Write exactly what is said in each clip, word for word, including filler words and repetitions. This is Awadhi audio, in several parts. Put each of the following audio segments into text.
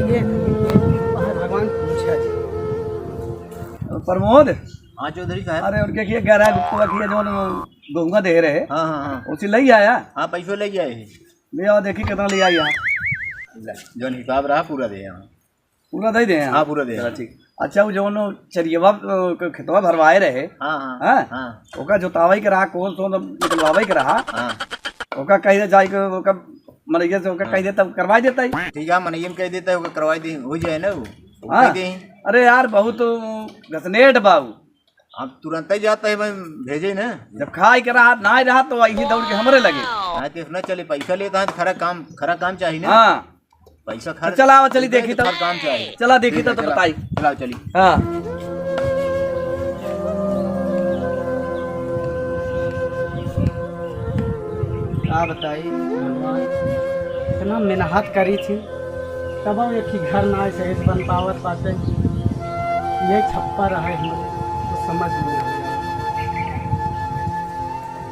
भगवान पूछा जी। प्रमोद। हाँ चौधरी साहब। अरे, उनके किए गहरा गुप्तवा किए जो गोहुआ दे रहे। हाँ, हाँ, हाँ। उसे लइ आया? हाँ, पैसो लइ आए हैं। ले आओ, देखी कितना ले आया। ले, जौन हिसाब रहा, पूरा दे यहाँ। पूरा दे दे यहाँ? हाँ, पूरा दे चला, यहाँ। ठीक। अच्छा, वो जौन चरियवा, अ, क-, खेतवा भरवाए रहे। हाँ, हाँ, हाँ? हाँ। ओका जोतावे के रहा, कौन सो निकलवावे के रहा। हाँ। ओका कह दे जाए के, ओका मनैया से ओका हाँ। कह दे, तब करवाई देता ही। ठीक है, मनैया में कह देता है, ओका करवाई दे, हो जाए ना वो। वो हाँ। कह दे। अरे यार, बहुत घसनेट बाबू। अब तुरंत ही जाता है भाई, भेजे ना। जब खाए के रहा, ना रहा, तो वही दौड़ के हमरे लगे। हाँ, तो ना चले, पैसा लेता है तो खरा काम, खरा काम चाहिए ना। हाँ। पैसा तो खर्च, चला, चली, देखी तो। खरा काम चाहिए। चला, देखी ठीक तो, है, तो चला। बताई। चला, चली। हाँ। का बताई भगवान, इतना मेहनत करी थी, तब एक ही घर ना सही से बन पावत बाटे। ये छप्पर है हमरे, तो समझ में ना आवे।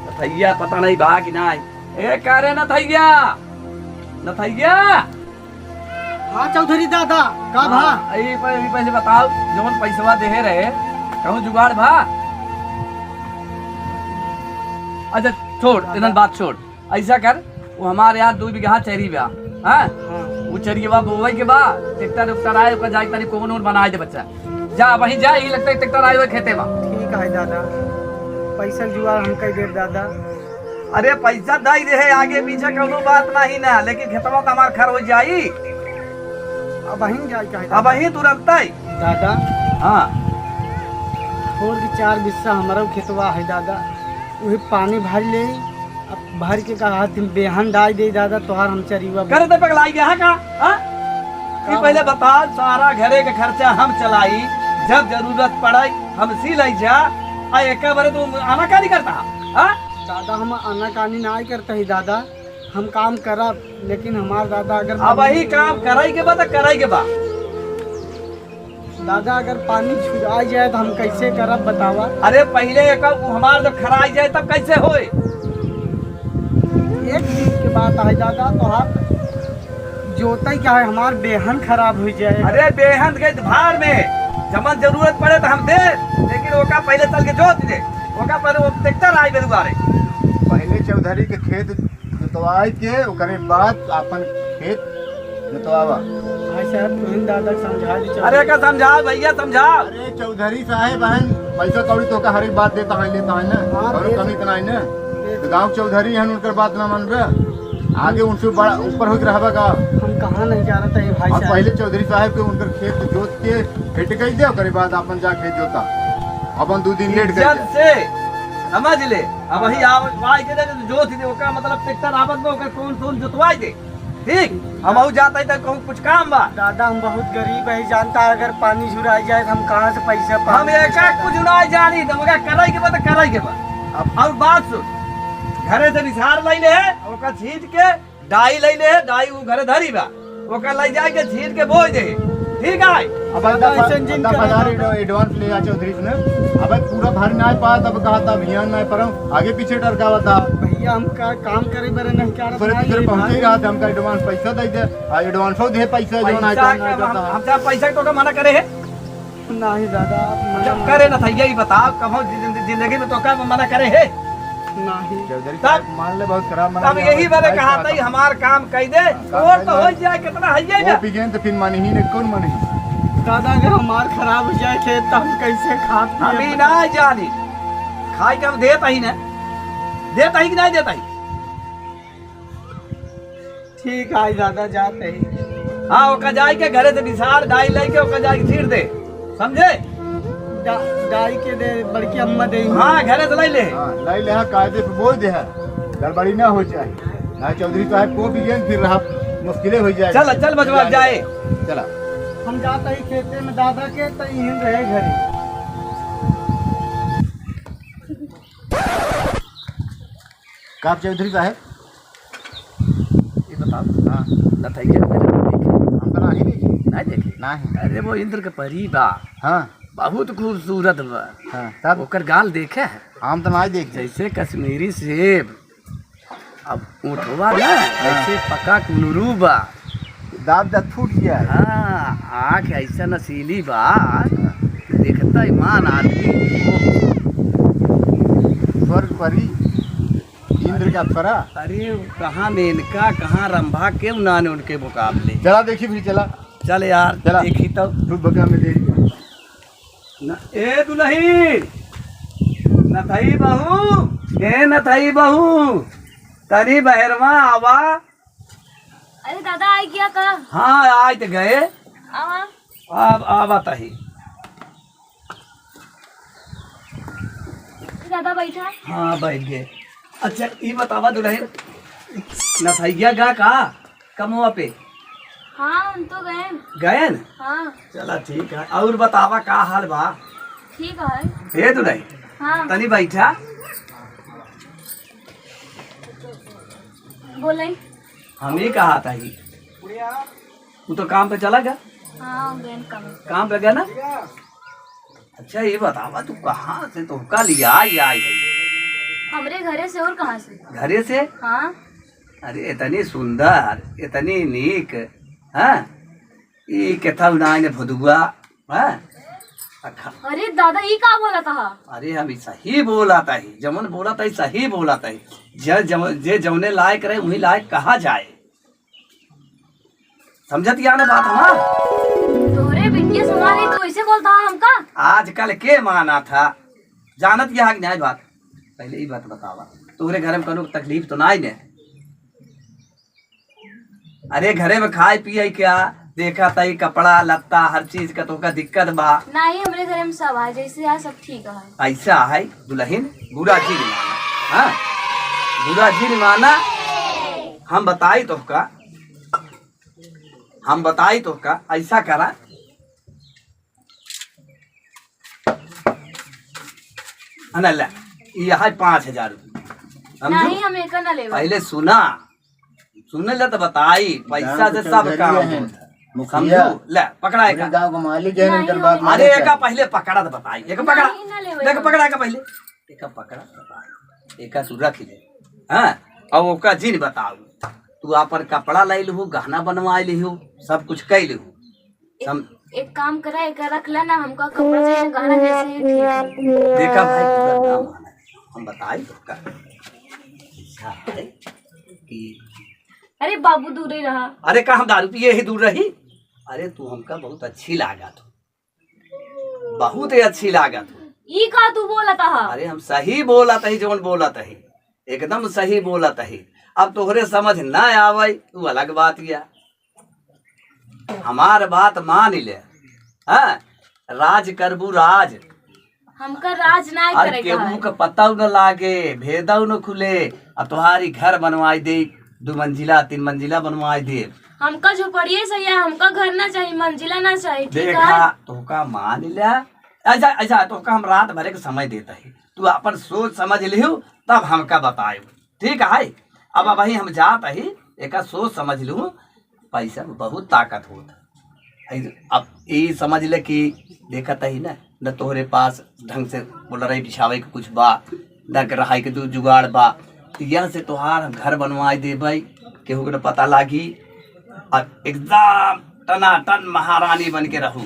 नथैया पता नहीं बा कि ना। ए, का रे नथैया? नथैया? हाँ चौधरी दादा, का भा? हाँ, ई प-, ई पहले बताओ, जौन पैसवा देहे रहे, कहूँ जुगाड़ भा? अच्छा, छोड़, दादा। इधर बात छोड़। ऐसा कर, वो हमारे यहाँ दो बीघा चरी बा, हाँ? हाँ। वो चरियवा बोवई के बा, ट्रैक्टर उक्टर आए, ओकर जाए तारी कौन और बनाए दे बच्चा। जा, वहीं जा, यही लगता है ट्रैक्टर आए हुए खेते में। ठीक है दादा, पैसा जुगाड़ हम कई देब दादा। अरे पैसा दई दे है, आगे पीछे कौनो बात नहीं ना, लेकिन खेतवा तो हमार खर हो जाई। अब वहीं जाए का है अब दादा? वहीं तुरंत आई। दादा। हाँ। और भी चार बिस्सा हमारा खेतवा है दादा, वही पानी भर ले, अब भर के कहा तुम बेहन डाल दे दादा, तोहार हम चरीवा करे तो पगलाई गया है का? हाँ? का ये पहले बता? बता, सारा घरे के खर्चा हम चलाई, जब जरूरत पड़े हम सी लाई जा, आ एक बारे तू आनाकानी करता, हाँ? दादा हम आनाकानी ना करता ही दादा, हम काम करब, लेकिन हमार दादा अगर अब वही काम कराई के बा त कराई के बा। दादा अगर पानी छुड़ाई जाए तो हम कैसे करब बतावा? अरे पहले एक हमार जब खराई जाए तब कैसे होए? एक दिन के बात है दादा, तोहार जोतई का है, हमार बेहन खराब हो जाए। अरे बेहन के भार में जमन जरूरत पड़े तो हम दे, लेकिन ओका पहले चल के जोत दे, ओका पहले वो ट्रैक्टर आई बेरुआरे। पहले चौधरी के खेत जोतवाई के ओकरे बाद आपन खेत जोतवावा। भाई साहब, तुम दादा के समझा दी। अरे का समझाओ भैया, समझाओ। अरे चौधरी साहेब अहन, पैसा कौड़ी तो का हर एक बात देता है, लेता है ना, हाँ, और दे कमी इतना है ना। दे तो गाँव चौधरी हन, उनकर बात ना मानबे। आगे उनसे बड़ा ऊपर होके रहबा का? हम कहाँ नहीं जानत है भाई और साहब। पहले चौधरी साहेब के उनकर खेत जोत के भेंट कई दे, ओकरे बाद आपन जा खेत जोता। अपन दो दिन लेट कर इज्जत से समझ ले। अब वही आव-, आवाज के दे, जोत दे, ओका मतलब ट्रैक्टर आवत बा, ओकर कौन कौन जोतवाई दे। ठीक, हम अहू जाता ही तक कहूँ कुछ काम बा। दादा, हम बहुत गरीब है, जानता है, अगर पानी झुराई जाए तो हम कहाँ से पैसा पाई? हम एका कुछ ना जानी, तो ओका कराई के बा, तो कराई के बा। अब और बात सुन, घरे से बिसार लई ले, ओका छीट के डाई लई ले, डाई उ घरे धरी बा, ओका लई जाए के छीट के बोई दे। ठीक है। अब दादा, अद्धा ऐसन जिन अद्धा करत हजार दादा। एडवांस ले आ चौधरी से ना। अब पूरा भर ना पात, अब कहा था अभियान ना परम, आगे पीछे टरकावा था। भैया, हम का काम करे बरे नहीं करत दूसरे ना, तीसरे ये पहुंचे ही भाई। रहा था, हमका एडवांस पैसा दे दे, आ एडवांसो दे पैसा, जो ना पैसा काम ना का हम, करता। हमसे पैसा के तो मना करे है। नहीं दादा, आप मना जब मत करे ना था, यही बताओ, कभो जि-, जि-, जिंदगी में तो का मना करे है? नहीं। चौधरी तब, साहब, मान ले, बहुत खराब मना तब लिया, यही हमरे बारे भाई कहा का था, था। हमार काम कह दे, हाँ, काम और कह तो दे। हो जाए, कितना है ये वो ना? बिगेन तो फिर मानी ही नहीं, कौन मानी? दादा, अगर हमार खराब हो जाए खेत, तो हम कैसे खाब हम पिए? ही ना जानी, खाए के हम देत ही ना, देत ही कि नहीं देत ही? ठीक है दादा, जाते ही। हाँ, ओका जाए के घरे से बिसार डाई लई के ओका जाए के छीट दे, समझे? डा-, डाई के दे, बड़की अम्मा दे। हाँ, घरे से लई ले। हाँ, लई ले, हाँ, कायदे से बोल दे, हाँ। गड़बड़ी ना हो जाए। ना चौधरी साहब को भी गेंद फिर रहा, मुश्किलें हो जाए। चल, चल बचवा, जाए। चला। हम जाता ही खेते में दादा के, तो इहन रहे घरे। का चौधरी साहब? ये बताओ। हाँ। नथैया के नाम देखे? हम तो नाही देखे। नाही देखे? नाही। अरे वो इंद्र के परी बा। हाँ। बहुत खूबसूरत बा। हाँ, तब? ओकर गाल देखे है? हम तो नाही देखे। जैसे कश्मीरी सेब। अब ओठवा ना, हाँ। जैसे पका कुनरू बा। दांत दांत फूट गया है। हाँ, आँख ऐसा नशीली बा, देखता ईमान आदमी। स्वर्ग परी, इंद्र का परा। अरे, कहाँ मेनका, कहाँ रंभा, केहू नाहीं उनके मुकाबले। चला देखी फिर, चला। चल यार, चला। देखी तब। खूब बका में दे। न, ए दुलही, नथई बहू, ए नथई बहू, तनी बहरवा आवा। अरे दादा, आई गया का? हाँ, आइ त गए। आवा। अब आवत ही। दादा बैठा। हाँ, बैठ गए। अच्छा, ई बतावा दुलही, नथैया गा का कमवा पे? हाँ, हम तो गए। गए न? हाँ। चला ठीक है। और बतावा का हाल बा? ठीक है। हे दुलही, हाँ। तनी बैठा। बोले। हम ही कहा था ही। तू तो काम पे चला गया? हाँ, गए काम। काम पे गया ना? अच्छा, ये बतावा, तू कहाँ से, तोहका लिया, आई, आई है? हमरे घरे से, और कहाँ से? घरे से? हाँ। अरे, इतनी सुंदर, इतनी नीक, हाँ? ई केथा उड़ाइन भदुआ, हाँ? अखा- अरे दादा, ई का बोला था? अरे, हम ई सही बोला था ही, जमन बोला था ही, सही बोला था ही। जे जम-, जे जौने लायक रहे, वही लायक कहा जाए। समझत या ना बात हमार? तोहरे बिटिया समान है, तू ऐसे बोलता है हमका? आजकल के माना था, जानत या कि नहीं बात? पहले ही बात बतावा, तोहरे घर में कोनो तकलीफ तो नहीं ने? अरे घरे में खाए पिए क्या देखा तई, कपड़ा लत्ता हर चीज का तोहका दिक्कत बा? नहीं, हमरे घरे में सब है, जैसे है सब ठीक है। ऐसा है दुलहिन, बुरा जिन माना, हाँ, बुरा जिन माना। हम बताई तोहका, हम बताई तोहका, ऐसा करा, है ना, ले, ये है पाँच हजार रुपये। समझू? नहीं, हम एका ना लेबे। पहले सुना, सुने ले तो बताई, पैसा से सब काम होता है। समझू? ले, पकड़ा एका। गाँव का मालिक है, नहीं, इनकर बात माने। अरे, एका पहले पकड़ा तो बताई, एका पकड़ा। नहीं, ना लेबे। देख, पकड़ा एका पहले। एका पकड़ा, बताई। एका तू रख ले। हाँ, अब ओका जिन बताऊ। तू आपन कपड़ा लाई लिहू, गहना बनवाई लिहू, सब कुछ कई लिहू। एक, सम- एक काम करा, एका रख ला ना, हमका कपड़ा चाहिए, गहना जैसे ही ठीक है। देखा भाई, पूरा गाँव आना है। हम बताई तोहका। ऐसा है कि अरे बाबू, दूर ही रहा। अरे का हम दारू पिए ही दूर रही? अरे तू हमका बहुत अच्छी लागत हो, बहुत ही अच्छी लागत हो। ई का तू बोलत हा? अरे हम सही बोलत ही, जौन बोलत ही, एकदम सही बोलत ही। अब तोहरे समझ ना आवे, तू अलग बात या। हमार बात मान ले, हाँ, राज करबू राज। हमका राज ना अरे करे के केहू है। के पता न लागे, भेदव न खुले। अब तुम्हारी घर बनवाई दे, दो मंजिला, तीन मंजिला बनवाई दे। हमका झोपड़िए सही है, हमका घर ना चाहिए, मंजिला ना चाहिए, ठीक देखा, है? तोहका मान ले। ऐसा, ऐसा, तोहका हम रात भरे के समय देता है, तू अपन सोच समझ लिहू, तब हमका बतायो, ठीक है? अब, अबही हम जात ही, एका सोच समझ लिहू, पैसा में बहुत ताकत होत है। अब ई समझ ले कि देखत ही ना, न तोहरे पास ढंग से बोलरई बिछावे के कुछ बा, न के रहाई के दू जुगाड़ बा। त यहाँ से तोहार हम घर बनवाए देबै, केहू के न पता लागी। अब एकदम टनाटन महारानी बन के रहू।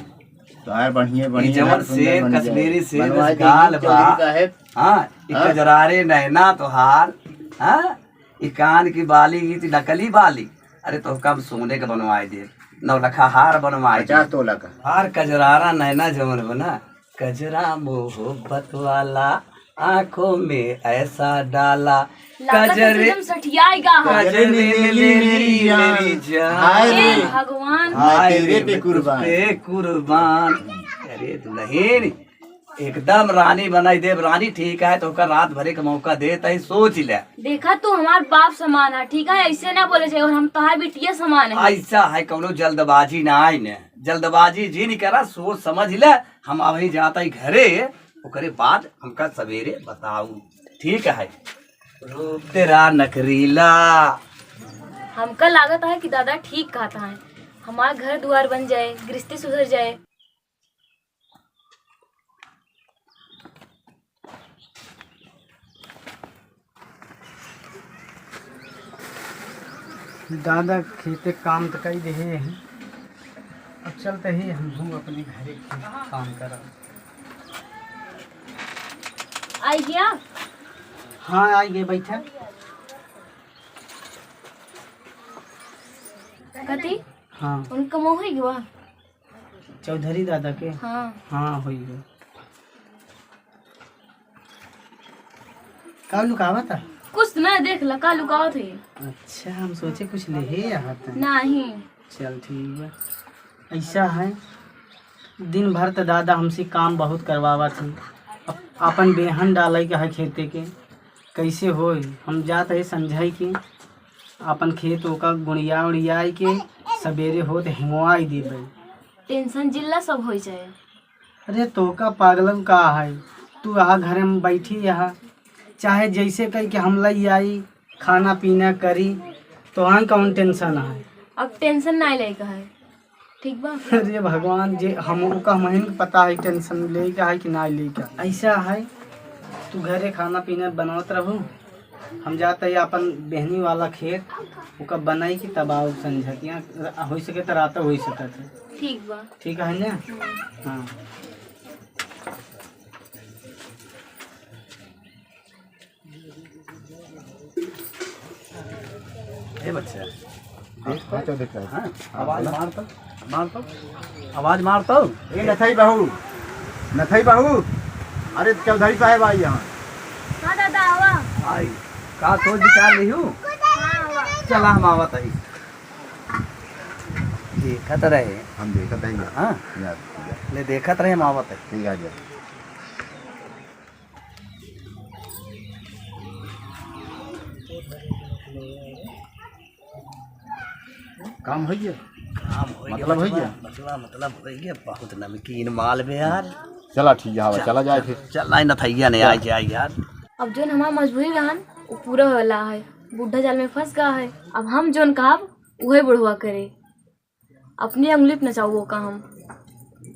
तोहार बढ़िया, ई बढ़िया जवन घर सुंदर सेम बन जाए। कश्मीरी सेम बनवाए गाल देही बा। चौधरी साहेब। हाँ, ई हाँ? कजरारे नैना तोहार, हाँ? ई कान की बाली, ई नकली बाली। अरे, तोहका हम सोने के बनवाए देब, नौलखा हार बनवाए देब। पचास तोला का। हार कजरारा नैना जवन बना, कजरा मोहब्बत वाला, आँखों में ऐसा डाला, लागत है कजरे, एकदम सठियाई गा है। कजरे ने ले ली मेरी जान। हाय रे। हे भगवान। हाय तेरे रे, पे मैं तुझ कुर्बान। पे कुर्बान। अरे दुलहिन, एकदम रानी बनाई देब। रानी ठीक है, तोहका रात भरे के मौका देत ही, सोच ले। देखा, तू हमार बाप समान है, ठीक है, ऐसे ना बोले जाए, और हम तोहार बिटिया समान है। ऐसा है, कौनो जल्दबाजी ना आई ने, जल्दबाजी जिन करा, सोच समझ ले। हम अबही जात ही घरे, ओकरे बाद हमका सवेरे बताऊ, ठीक है? रूप तेरा नखरीला। हमका लागत है कि दादा ठीक कहत है, हमार घर दुआर बन जाए, गृहस्थी सुधर जाए। दादा खेते काम त कई देहे हैं, अब चलते ही हम हूँ अपने घरे के काम करब। आई गया? हाँ, आई गए, बैठा। कथी? हाँ। उनका मोह ही गवा? चौधरी दादा के? हाँ। हाँ, होई गए। का लुकावत है? कुछ ना, देख ला, का लुकावत है। अच्छा, हम सोचे कुछ लेहे आहा त। नहीं। चल, ठीक बा। ऐसा है, दिन भर त दादा हमसे काम बहुत करवावत है। अप-, अपन बेहन डाले के है खेते के, कैसे होई? हम जात है संझाई के, अपन खेत ओका गुड़िया उड़ियाई के सबेरे होत हेंगवाई देबे। टेंशन जिल्ला सब होई जाए। अरे, तोका पागलन का है? तू यहाँ घरे में बैठी यहाँ, चाहे जैसे कही कि हम लई आई, खाना पीना करी, तोहन कौन टेंशन है? अब टेंशन नाई लेके है, ठीक बा? अरे भगवान, जे हम ओका हमहिन के पता है टेंशन लेके है कि नाई लेके। ऐसा है, तू घरे खाना पीना बनावत रहू, हम जात है अपन बेहनी वाला खेत, ओका बनाई के तब आओ संझा के यहाँ, हो सके तो रात हो सकत है। ठीक बा। ठीक है ना? हम्म। हाँ। ए बच्चा, देख तो। हाँ, तो देख रहा है। हाँ, हाँ, आवाज बोला। मार तो, मार तो, आवाज मार तो। ए नथई बहू, नथई बहू, अरे चौधरी साहब आई यहाँ। हाँ दादा, आवा। आई, का सोच विचार रही हूँ? हाँ, आवा। चला, हम आवत हई। देखत रहे। हम देखत हई ना। हाँ। जा, जा। ले, देखत रहे, हम आवत है। ठीक है, जा। काम होइ गया? काम होइ गया, मतलब होइ बचवा, गया? बचवा, मतलब होइ गया, बहुत नमकीन माल बे यार। चला ठीक है, हवा, चल, चला जाए चल, फिर। चल, लाई नथैया ने, चल। आ जाए यार। अब जोन हमार मजबूरी रहन, वो पूरा होला है। बुढ़ा जाल में फंस गया है। अब हम जोन कहब, उहे बुढ़वा करे। अपनी अंगुली पे नचाऊ ओका हम।